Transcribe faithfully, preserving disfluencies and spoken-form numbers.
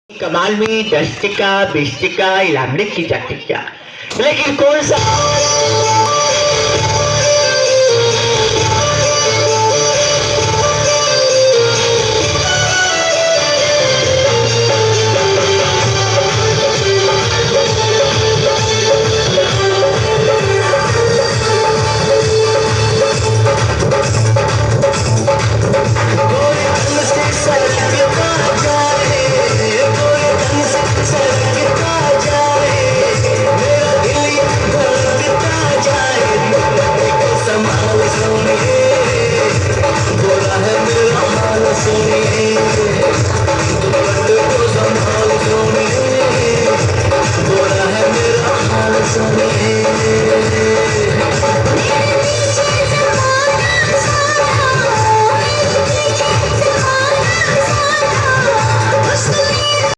कमाल में दस टका, बीस टका, इलाम ने की जाती क्या? लेकिन कौन सा